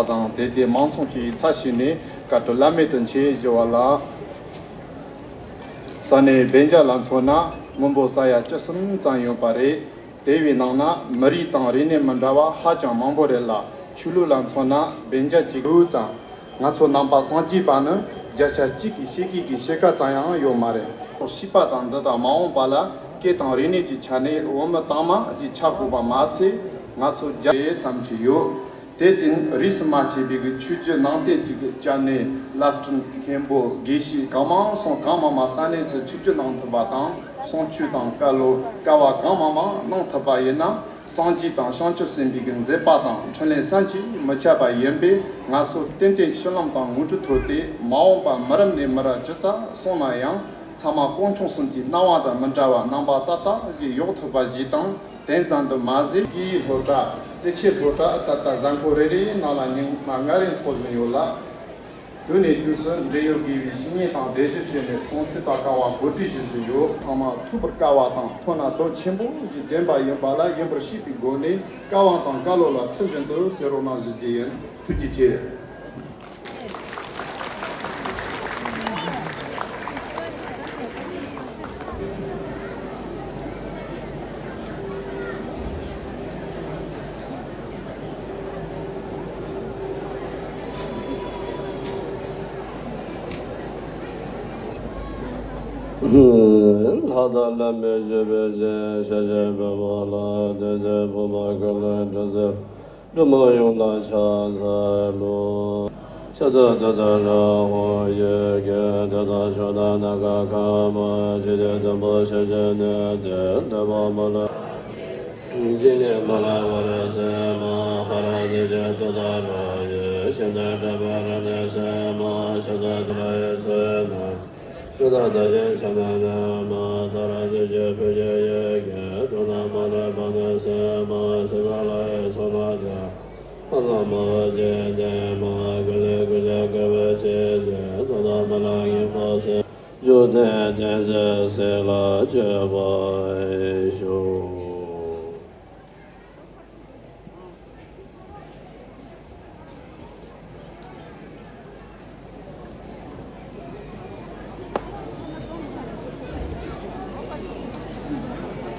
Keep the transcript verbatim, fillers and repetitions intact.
དང་དེ་དེ་མང་ཚོགས་ཀྱི་ཚབ་བྱས་ནས་བཀའ་དྲིན་བླ་མེད་དུ་ཆེ་ཞུ་བ་ལ། ས་གནས་སྦེལ་ཇ་ལ་མཚོན་ན་མི་འབོར་ས་ཡ་བཅུ་གསུམ་ཙམ་ཡོད་པ་རེད། དེ་བའི་ནང་ན་མི་རིགས་དང་རིག་གནས་མི་འདྲ་བ་ཧ་ཅང་མང་པོ་རེད་ལ། ཆོས་ལུགས་ལ་མཚོན་ན་སྦེལ་ཇ་གྱི་དགུ་ཙམ། ང་ཚོ་ནང་པ་སངས་རྒྱས་པ་ནི་བརྒྱ་ཆ་གཅིག་གིས་ཤེས་མཁན་གྱི་ཕྱེད་ཀ་ཙམ་ཡང་ཡོད་མ་རེད། ཤེས་པ་དང་འདི་དག་མ་འོངས་པ་ལ་སྐད་དང་རིག་གནས་ཀྱི་ཆ་ནས་བོད་མི་དྭངས་མ་ཞིག་ཆགས་དགོས་པ་མ་ཚད། ང་ཚོ་རྒྱ་རེད་བསམ་གྱི་ཡོད། དེ་བརྟེན་རིས་སུ་མ་ཆད་པའི་གི་ཆོས་བརྒྱུད་ནང་བསྟན་གྱི་གི་སྐྱབས་གནས་བླ་སྤྲུལ་མཁན་པོ་དགེ་བཤེས་གང་མང་སོང་གང་མང་མང་ས་གནས་སུ་ཆིབས་བསྒྱུར་གནང་ཐུབ་པ་དང་། གསུང་ཆོས་དང་བཀའ་སློབ་དཀའ་བ་གང་མང་མང་གནང་ཐུབ་པ་ཡིན་ན། སངས་རྒྱས་དང་བྱང་ཆུབ་སེམས་དཔའི་གི་མཛད་པ་དང་འཕྲིན་ལས་བསམ་གྱིས་མི་ཁྱབ་པ་ཡིན་པས། ང་ཚོ་ཏན་ཏན་ཕྱི་ལམ་དང་ངོ་སྤྲོད་ཐོག་སྟེ་མ་འོངས་པ་མི་རབས་ནས་མི་རབས་ཇི་ཙམ་སོང་ན་ཡང་། ཚང་མ་དཀོན་མཆོག་གསུམ་གྱི་སྣང་བ་དང་མི་འདྲ་བ་རྣམ་པ་ཏག་ཏག་ཞིག་ཡོང་ཐུབ་པ་ཞིག་དང་། དེ་ཙམ་དུ་མ་ཟད། སྐད་ཡིག་སློབ་གྲྭ། རྩེད་ཆས་སློབ་གྲྭ། ད་ལྟ་གཟའ་འཁོར་རེ་རེའི་ནང་ལ་ཉི་མ་ལྔ་རེ་འཚོགས་བཞིན་ཡོད་ལ། དུས་ནས་དུས་སུ་འབྲེལ་ཡོད་དགེ་བའི་བཤེས་གཉེན་དང་བདེ་ཞིབ་བྱས་ནས་གསུང་ཆོས་དང་དཀའ་བ་གོ་སྒྲིག་ཞུ་བཞིན་ཡོད། ཚང་མ་ཐུགས་པར་དཀའ་བ་དང་ཐུགས་ན་དོན་ཆེན་པོ་ཞིག་ལྡན་པ་ཡིན་པ་ལ་ཡིན་པར་ཤེས་པའི་སྒོ་ནས། བཀའ་དབང་དང་བཀའ་སློབ་ལ་ཚུལ་བཞིན་དུ་གསན་རོགས་གནང་ཞུ་རྒྱུ་ཡིན། ཐུགས་རྗེ་ཆེ། ལྷ་དང་བླ་མའི་བཞུགས་པའི་ཞིང་། ཤཱཀྱ་པདྨ་ལ་བརྟེན་ཏེ། བུམ་པ་ཀུན་ལས་འཁྲུངས་སའི་སྒྲོལ་མ་ཡུམ་ལ་ཕྱག་འཚལ་ལོ། ཕྱག་འཚལ་ཏུཏྟཱ་ར་ཧོ། ཡི་གེ་དེ་དག་མཆོག་དང་སྣ་ཁ་ཁ་མ་ཅི་སྟེ་བདུན་པོ་ཞིག་བྱས་ནས། དེ་འདོད་པ་མ་ལུས་ཀྱི་ནི་མ་ལུས་པར་གསལ་མ་ཧ་ར་ཏི་ཀྱ་ཏུཏྟཱ་ར། ཡེ་ཤེས་དང་འདྲེས་པ་རབ་གནས་གསལ་མ་ཕྱག་འཚལ་ཏུ་ར། ཡི་ཚེ་ན་ཏུཏྟཱ་ཏ་ཡེ་ཤ་ན་ན་མ་ཏཱ་ར་ཏི་ཀྱ་བུ་ཡེ་ཡེ་གེ་ཏུ་ན་མ་ལུས་པ་ནི་གསལ་མ་ཕྱག་འཚལ་ལ། ཡི་ཚོགས་རྣམས་ཀྱང་ཕ་ན་མ་བ་ཅན་ཏེ་མ་ཀུ་ལེ་ཀུ་ཤ་ཀུ་བེ་ཆེ་ཆེ་ཏུ་ན་མ་ལུས་ངེས་པར་གསལ། བཅུད་ལྡན་ཏིང་འཛིན་སྲིད་ལ་སྤྱོད་པར་ཤོག།